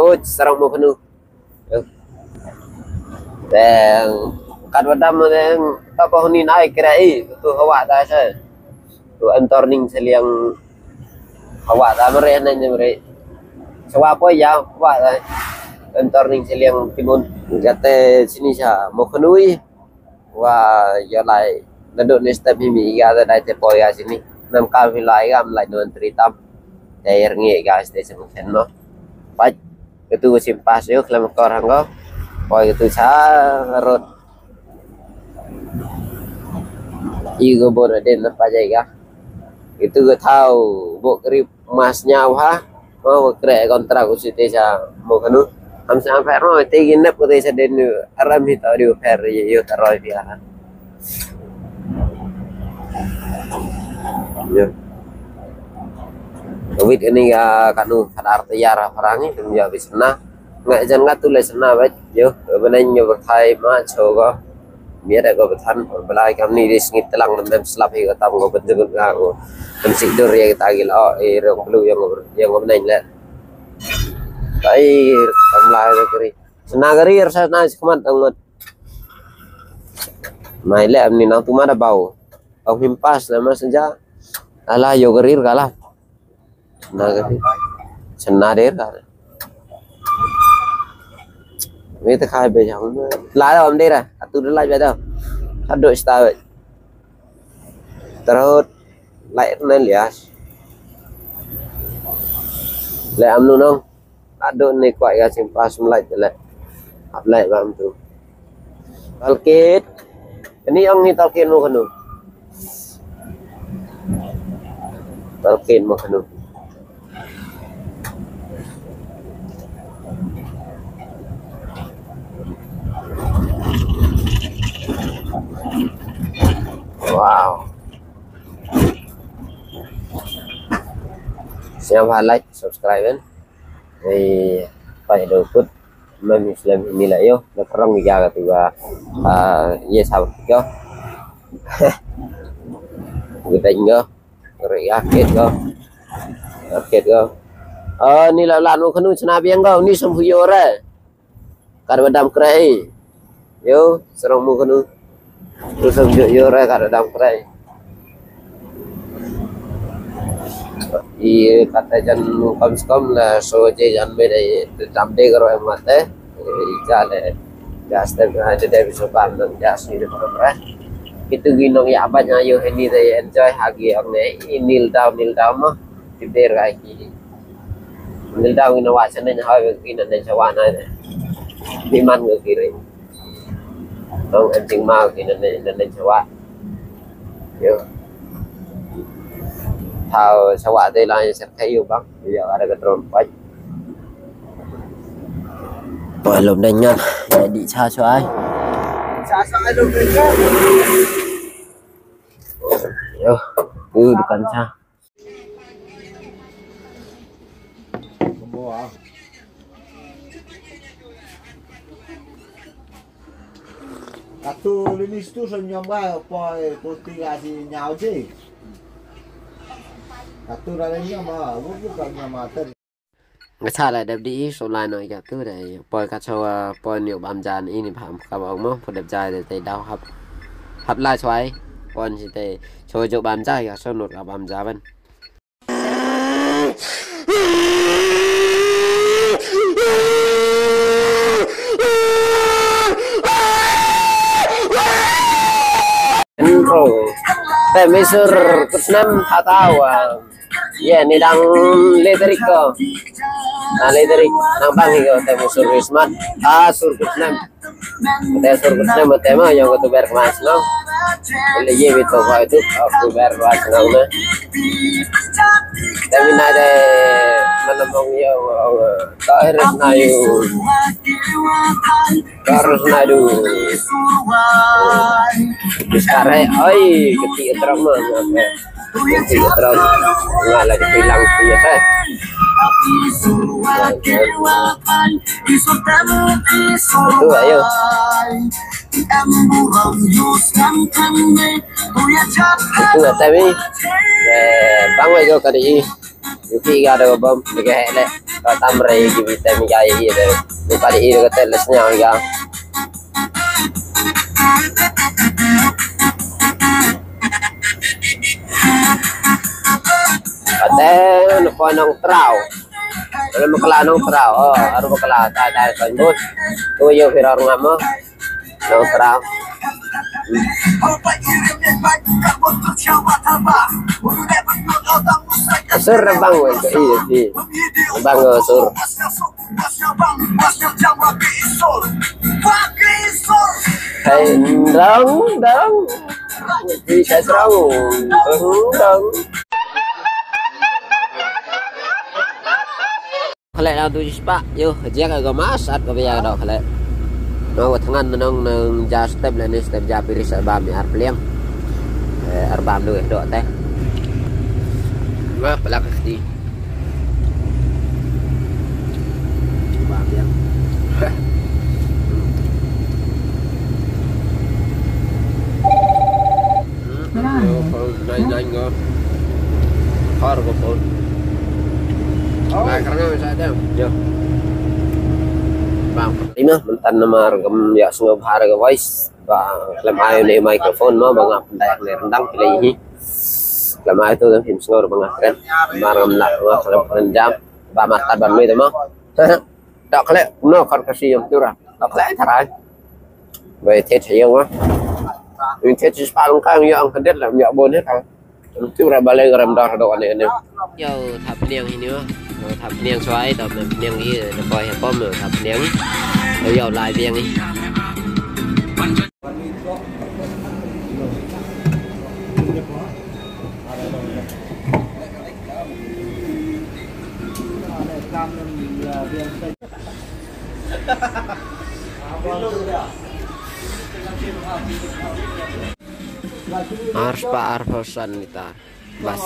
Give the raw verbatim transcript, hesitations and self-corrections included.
Oi, sarong mo kanu. Teng kat wadam teng tapa huni nai kira i tu hawa da sa. Tu antor ning seliang hawa da mere na ni mere. Sawa po ya hawa da. Antor ning seliang timun. Kate sini sa mo kanu i. Wa yo lai nadu ni step hi mi ga da dai te po ya sini. Nam ka hi lai ga am lai non tri tam. Te er ngi ga station sen mo. Pat. Itu sim pas yo klem kor hanggo. Poi itu sa rot. Igo bor den na pajai ga. Itu ga thau bo krip mas nyaw ha. Mo kre kontrak u site sa mo kanu. Am sa pher mo te gi nep ko te sa den aram hi tau di pher yo taroi pi ha. Yo. Covid ini ga kanu kadar tayar parang ni tum ya bisna. Nga jan nga tu le sna ba yo benai nyo berthai ma cho go. Mia da go bethan belai kam ni di sngit telang nem slap hi go tam go benjung ga go. Bensik dur ya kita gil o e rong belu yang yang go benai le. Tai tam lai ga kri. Sna gari rasa na sikmat angot. Mai le am ni nang tu ma da bau. Ong him pas na ma senja. Ala yo gari gala. Na gari. Sna der ga. Ni te khai be jang. La da am der. Atu de la be da. Sadu sta be. Terus lai na lias. Le am nu nong. Adu ni kwai ga sim pas mlai le. Ap lai ba am tu. Talkit. Ini ong ni talkit mo kanu. Talkit mo kanu. Wow. Siapa like, subscribe kan. Ei, pai do put. Mami slam ni la yo, na karang ya ka tu ba. Ah, ye sa yo. Gudeng yo. Re ya kit yo. Kit yo. Ah, ni la lan mo kanu chna biang go, ni sam hu yo re. Kar ba dam kre. Yo, sarong mo kanu. Tu sam yo yo re kar ba dam kre. I kata jan kam skam la so je jan be dai tam de karo em mate. I ja le ja step ha de de so kam dan ja si de karo re. Itu ginong ya ba nya yo heni de enjoy ha gi ang ne i kneel down, kneel down ma. Ti ber ga ki. Kneel down ina wa chane ha ki na ne chawa na de. Ni man ga ki re. Nong anjing mau ki nane nane chawa. Yo. Thau chawa te la ser khayu bang. Yo ada ka drone pai. Poi lum deng ngan. Ya di cha chwa ai. Cha sa ai lum deng ngan. Yo. Tu dukan cha. Katu linis tu senyum ba poi putih kasi nyau je. Katu dah nyam ah, bukan nyam ah. Nga cha la dep di so lai no ya tu dai poi ka chawa poi ni bam jan ini pham ka ba mo poi dep jai te dau hap hap la chwai pon si te chawa jo bam jai ka so no ka bam ja ban. Te misur kutnam hatawa. Ye ni dang letrik ko. Na letrik nang bang ko te misur wismat. Ah sur kutnam. Te sur kutnam te ma yang ko tu ber kemas no. Le ye bito ko itu ko tu ber kemas no na. Te mina de manamong yo. Taher na yo. Terus nadu. Biskare, oi, keti terang mah. Keti terang. Nggak lagi hilang punya, eh. Itu ayo. Itu ya, tapi, eh, bang lagi kali ini. Yuki gak ada bom, lagi hele. Ka tam re ki bi tem ya i de. Ni ka di i de ka tel snya ya. Ka te na ko nong trau. Kalau makala nong trau. Oh, aru makala ta ta kan bus. Tu yo phi ror ngam mo. Nong trau. Sur ra bang wei ka i i. Bang sur. Hey, dong, dong. Di ka dong. Dong, dong. Khleh na tu jispa. Yo, jia ka mas at ka bia dok khleh. No, thangan nong nong ja step le ni step ja piris ar bam ni ar pliang. Eh, ar bam lu dok te. Nga pelak ka khti. Bam yang. Nah. Nine nine ko. Har ko phone. Lai karang sa dem. Yo. Bang. Ina mentan namar kam ya sngap har ko voice. Ba khlem ai ne microphone mo ba nga pyndak ne rendang pile hi. Khlem ai tu kan phim sngor ba nga kren. Mar ngam nak ba khlem kren jam. Ba mata ban mei tu mo. Dak khleh no kar kasi yang tu ra. Dak khleh tharai. Bai thet yang wa. Ing thet sis palung kang yang kedet lam ya bon he kang. Tu ra balai garam dar do ane ane. Yo, thap niang hini wa. Yo, thap niang suai, thap niang i, na koi ha pom, thap niang. Yo, yo, lai biang i. Arspah arphew san litar. Bas.